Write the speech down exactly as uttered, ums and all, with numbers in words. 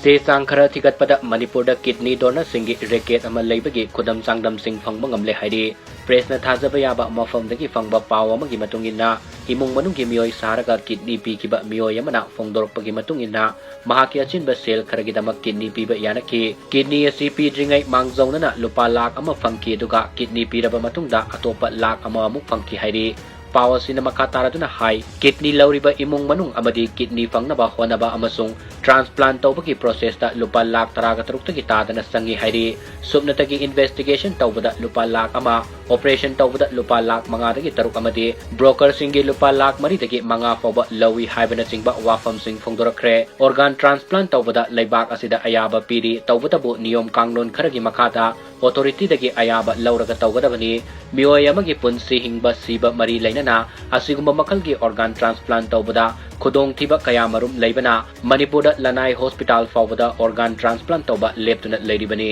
ꯆꯦ ꯆꯥꯡ ꯈꯔ ꯊꯤꯒꯠꯄꯗ ꯃꯅꯤꯄꯨꯔꯗ ꯀꯤꯗꯅꯤ ꯗꯣꯅꯔꯁꯤꯡꯒꯤ ꯔꯦꯀꯦꯠ ꯑꯃ ꯂꯩꯕꯒꯤ ꯈꯨꯗꯝ ꯆꯥꯡꯗꯝꯁꯤꯡ ꯐꯪꯕ ꯉꯝꯂꯦ ꯍꯥꯏꯔꯤ꯫ ꯄ꯭ꯔꯦꯁꯅ ꯊꯥꯖꯕ ꯌꯥꯕ ꯃꯐꯝꯗꯒꯤ ꯐꯪꯕ ꯄꯥꯎ ꯑꯃꯒꯤ ꯃꯇꯨꯡ ꯏꯟꯅ, ꯏꯃꯨꯡ ꯃꯅꯨꯡꯒꯤ ꯃꯤꯑꯣꯏ ꯁꯥꯔꯒ ꯀꯤꯗꯅꯤ ꯄꯤꯈꯤꯕ ꯃꯤꯑꯣꯏ ꯑꯃꯅ ꯐꯣꯡꯗꯣꯔꯛꯄꯒꯤ ꯃꯇꯨꯡ ꯏꯟꯅ, ꯃꯍꯥꯛꯀꯤ ꯑꯆꯤꯟꯕ ꯁꯦꯜ ꯈꯔꯒꯤꯗꯃꯛ ꯀꯤꯗꯅꯤ ꯄꯤꯕ ꯌꯥꯅꯈꯤ꯫ ꯀꯤꯗꯅꯤ ꯑꯁꯤ ꯄꯤꯗ꯭ꯔꯤꯉꯩ ꯃꯥꯡꯖꯧꯅꯅ ꯂꯨꯄꯥ ꯂꯥꯈ ꯑꯃ ꯐꯪꯈꯤ, ꯑꯗꯨꯒ ꯀꯤꯗꯅꯤ ꯄꯤꯔꯕ ꯃꯇꯨꯡꯗ ꯑꯇꯣꯞꯄ ꯂꯥꯈ ꯑꯃ ꯑꯃꯨꯛ ꯐꯪꯈꯤ ꯍꯥꯏꯔꯤ꯫ ꯄꯥꯎ ꯑꯁꯤꯅ ꯃꯈꯥ ꯇꯥꯔꯗꯨꯅ ꯍꯥꯏ, ꯀꯤꯗꯅꯤ ꯂꯧꯔꯤꯕ ꯏꯃꯨꯡ ꯃꯅꯨꯡ ꯑꯃꯗꯤ ꯀꯤꯗꯅꯤ ꯐꯪꯅꯕ ꯍꯣꯠꯅꯕ ꯑꯃꯁꯨꯡ ꯇ꯭ꯔꯥꯟꯁꯄ꯭ꯂꯥꯟ ꯇꯧꯕꯒꯤ ꯄ꯭ꯔꯣꯁꯦꯁꯇ ꯂꯨꯄꯥ ꯂꯥꯈ ꯇꯔꯥꯒ ꯇꯔꯨꯛꯇꯒꯤ ꯇꯥꯗꯅ ꯆꯪꯏ ꯍꯥꯏꯔꯤ꯫ ꯁꯨꯞꯅꯇꯒꯤ ꯏꯟꯚꯦꯁꯇꯤꯒꯦꯁꯟ ꯇꯧꯕꯗ ꯂꯨꯄꯥ ꯂꯥꯈ ꯑꯃ, ꯑꯣꯄꯔꯦꯁꯟ ꯇꯧꯕꯗ ꯂꯨꯄꯥ ꯂꯥꯈ ꯃꯉꯥꯗꯒꯤ ꯇꯔꯨꯛ ꯑꯃꯗꯤ ꯕ꯭ꯔꯣꯀꯔꯁꯤꯡꯒꯤ ꯂꯨꯄꯥ ꯂꯥꯈ ꯃꯔꯤꯗꯒꯤ ꯃꯉꯥ ꯐꯥꯎꯕ ꯂꯧꯏ ꯍꯥꯏꯕꯅꯆꯤꯡꯕ ꯋꯥꯐꯝꯁꯤꯡ ꯐꯣꯡꯗꯣꯔꯛꯈ꯭ꯔꯦ꯫ ꯑꯣꯔꯒꯥꯟ ꯇ꯭ꯔꯥꯟꯁꯄ꯭ꯂꯥꯟ ꯇꯧꯕꯗ ꯂꯩꯕꯥꯛ ꯑꯁꯤꯗ ꯑꯌꯥꯕ ꯄꯤꯔꯤ, ꯇꯧꯕꯇꯕꯨ ꯅꯤꯌꯣꯝ ꯀꯥꯡꯂꯣꯟ ꯈꯔꯒꯤ ꯃꯈꯥꯗ ꯑꯣꯊꯣꯔꯤꯇꯤꯗꯒꯤ ꯑꯌꯥꯕ ꯂꯧꯔꯒ ꯇꯧꯒꯗꯕꯅꯤ꯫ ꯃꯤꯑꯣꯏ ꯑꯃꯒꯤ ꯄꯨꯟꯁꯤ ꯍꯤꯡꯕ ꯁꯤꯕ ꯃꯔꯤ ꯂꯩꯅꯅ ꯑꯁꯤꯒꯨꯝꯕ ꯃꯈꯜꯒꯤ ꯑꯣꯔꯒꯥꯟ ꯇ꯭ꯔꯥꯟꯁꯄ꯭ꯂꯥꯟ ꯇꯧꯕꯗ ꯈꯨꯗꯣꯡꯊꯤꯕ ꯀꯌꯥ ꯃꯔꯨꯝ ꯂꯩꯕꯅ ꯃꯅꯤꯄꯨꯔꯗ ꯂꯅꯥꯏ ꯍꯣꯁꯄꯤꯇꯥꯜ ꯐꯥꯎꯕꯗ ꯑꯣꯔꯒꯥꯟ ꯇ꯭ꯔꯥꯟꯁꯄ꯭ꯂꯥꯟ ꯇꯧꯕ ꯂꯦꯞꯇꯨꯅ ꯂꯩꯔꯤꯕꯅꯤ꯫